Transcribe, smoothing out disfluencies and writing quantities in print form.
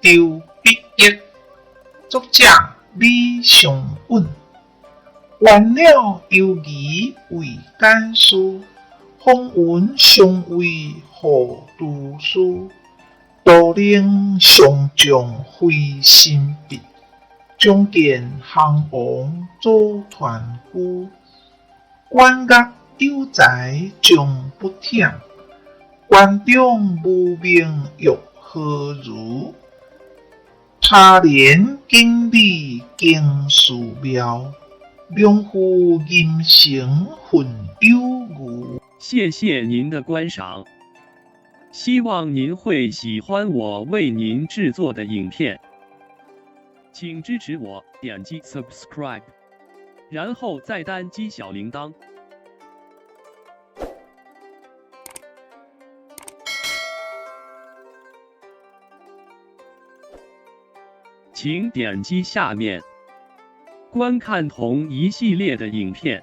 周必益，作者李尚允。完了猶疑未敢思，風雲相為何如斯？道能上將非神筆，將見項王左團疽。管樂有才終不忝，關中無名欲何如？他年錦鯉驚寺廟，兩副吟成混有餘。謝謝您的觀賞，希望您會喜歡我為您製作的影片，請支持我點擊 subscribe，然後再單擊小鈴鐺。請點擊下面觀看同一系列的影片。